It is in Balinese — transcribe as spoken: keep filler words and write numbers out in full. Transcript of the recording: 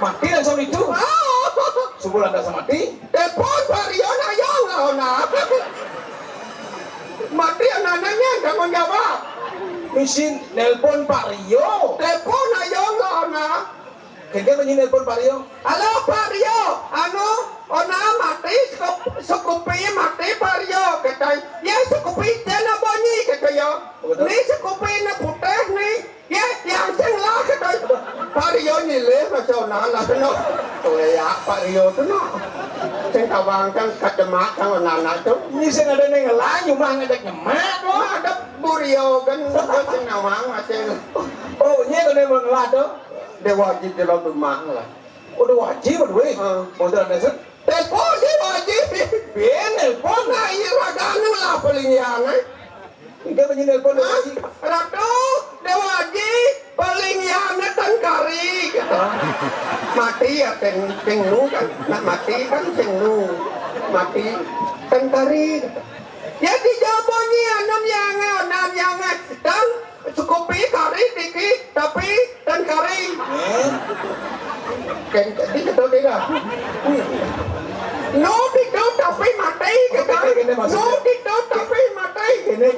Mati langsung itu. Subuh lantas mati. Telepon Pak Rio nak ayong lah ona. Mati ona nanya tanggung jawab. Misi nelpon Pak Rio. Telepon ayong lah ona. Kengke bunyi nelpon Pak Rio. Halo Pak Rio, anu, ona mati, sekupi mati Pak Rio, kata. Ya sekupi cina bunyi, kata ya. Ni sekupi na putih ni. Ya, yang sing lah, kata. Pak Rio nyilih, masa ona lah, kena. Tuh ya, Pak Rio tu no. Sing kawang kan kademak kan ona tu. Ni sing ada neng lah, cuma ngajak nyemak tu. Ada Bu Rio kan, sing nawang masih. Oh, ni kena mengelah tu. Dia wajib di rumah lah. Udah wajib, aduh, eh. Mau jalan dasar? Telepon dia wajib. Piye nelpon? Nah, iya, raganu lah paling ya, nah. Enggak bunyi nelpon dia wajib. Ratu, dia wajib, paling ya, nah, tengkari, gitu. Mati ya, teng, tengnu kan. Nak mati kan tengnu. Mati, tengkari, gitu. Ya, dijawab bunyi, anam yang, anam yang, dan Sekupi kari dikit, tapi ten kari. Ken, di kedua tiga. No ditutup tapi mati, gitu. No ditutup tapi mati.